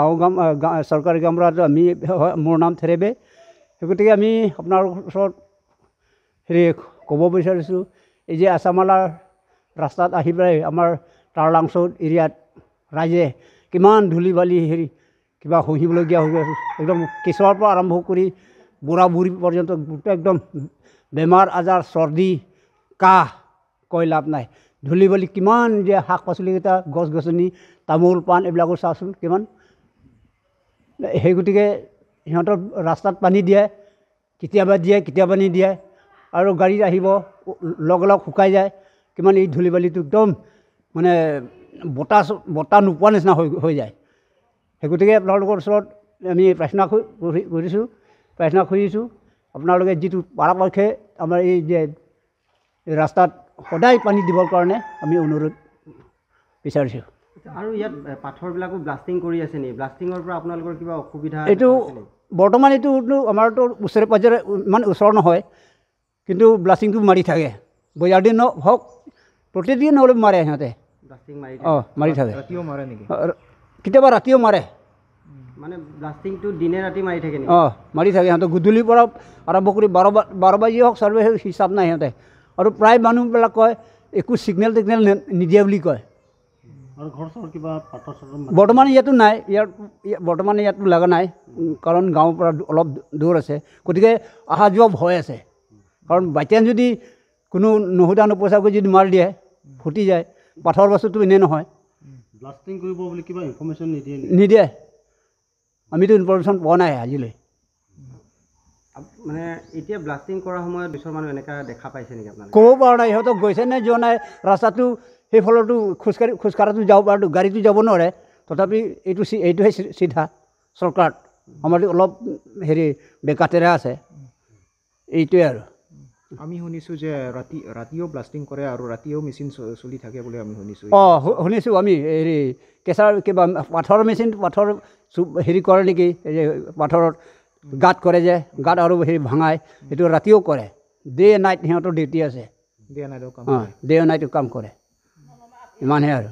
গাঁও গাম চৰকাৰী গামবুঢ়াটো আমি, মোৰ নাম থেৰেবে। সেই গতিকে আমি আপোনাৰ ওচৰত হেৰি ক'ব বিচাৰিছোঁ, এই যে আছামালাৰ ৰাস্তাত আহি পেলাই আমাৰ টাৰলাংচৌত এৰিয়াত ৰাইজে কিমান ধূলি বালি হেৰি কিবা শুহিবলগীয়া হৈ গৈছে। একদম কেঁচুৱাৰ পৰা আৰম্ভ কৰি বুঢ়া বুঢ়ী পৰ্যন্ত গোটেই একদম বেমাৰ আজাৰ, চৰ্দি কাহ কৈ লাভ নাই। ধূলি বালি কিমান যে শাক পাচলিকেইটা, গছ গছনি, তামোল পাণ এইবিলাকো চাওকচোন কিমান। সেই গতিকে সিহঁতৰ ৰাস্তাত পানী দিয়ে, কেতিয়াবা দিয়ে কেতিয়াবা নিদিয়ে, আৰু গাড়ীত আহিব লগ লগ শুকাই যায়। কিমান এই ধূলি বালিটো একদম মানে বতাহ বতাহ নোপোৱা নিচিনা হৈ যায়। সেই গতিকে আপোনালোকৰ ওচৰত আমি প্ৰাৰ্থনা কৰিছোঁ, প্ৰাৰ্থনা খুজিছোঁ, আপোনালোকে যিটো পৰাপক্ষে আমাৰ এই যে ৰাস্তাত সদায় পানী দিবৰ কাৰণে আমি অনুৰোধ বিচাৰিছোঁ। আৰু ইয়াত পাথৰবিলাকো ব্লাষ্টিং কৰি আছে নেকি? ব্লাষ্টিঙৰ পৰা আপোনালোকৰ কিবা অসুবিধা? এইটো বৰ্তমান এইটো আমাৰতো ওচৰে পাঁজৰে ইমান ওচৰ নহয়, কিন্তু ব্লাষ্টিংটো মাৰি থাকে। বজাৰ দিন হওক প্ৰতিদিন হ'লেও মাৰে সিহঁতে। অঁ, মাৰি থাকে। ৰাতিও মাৰে নেকি? কেতিয়াবা ৰাতিও মাৰে। মানে ব্লাষ্টিংটো দিনে ৰাতি মাৰি থাকে নেকি? অঁ, মাৰি থাকে সিহঁতে। গধূলিৰ পৰা আৰম্ভ কৰি 12 বাজি হওক, 4 বাজি হওক, হিচাপ নাই সিহঁতে। আৰু প্ৰায় মানুহবিলাক কয় একো ছিগনেল টিগনেল নিদিয়ে বুলি কয়। বৰ্তমান ইয়াতো নাই, ইয়াত বৰ্তমান ইয়াতো লগা নাই, কাৰণ গাঁৱৰ পৰা অলপ দূৰ আছে, গতিকে অহা যোৱা ভয় আছে। কাৰণ বাই চান্স যদি কোনো নুসুধা নোপোচাকৈ যদি মাৰ দিয়ে, ফুটি যায়, পাথৰ বস্তুটো এনেই নহয়। ব্লাষ্টিং কৰিব বুলি কিবা ইনফৰ্মেশ্যন নিদিয়ে? নিদিয়ে, আমিতো ইনফৰ্মেশ্যন পোৱা নাই আজিলৈ। মানে এতিয়া ব্লাষ্টিং কৰাৰ সময়ত পিছৰ মানুহ এনেকুৱা দেখা পাইছে নেকি আপোনালোকে? ক'ব পৰা নাই, সিহঁতক গৈছে নে যোৱা নাই। ৰাস্তাটো সেইফালতো খোজকাঢ়ি খোজকঢ়াটো যাব পাৰতো, গাড়ীটো যাব নোৱাৰে। তথাপি এইটো এইটোহে চিধা চৰকাৰত আমাৰতো অলপ হেৰি বেকাতেৰা আছে, এইটোৱে আৰু। আমি শুনিছোঁ যে ৰাতি ৰাতিও ব্লাষ্টিং কৰে আৰু ৰাতিও মেচিন চলি থাকে বুলি আমি শুনিছোঁ। অঁ, শুনিছোঁ আমি। হেৰি কেঁচা কিবা পাথৰ মেচিন, পাথৰ হেৰি কৰে নেকি, এই যে পাথৰত গাঁত কৰে যে, গাঁত আৰু হেৰি ভাঙাই, সেইটো ৰাতিও কৰে। ডে নাইট সিহঁতৰ ডিউটি আছে, ডে নাইটো কাম, অঁ, ডে নাইটো কাম কৰে। ইমানহে আৰু।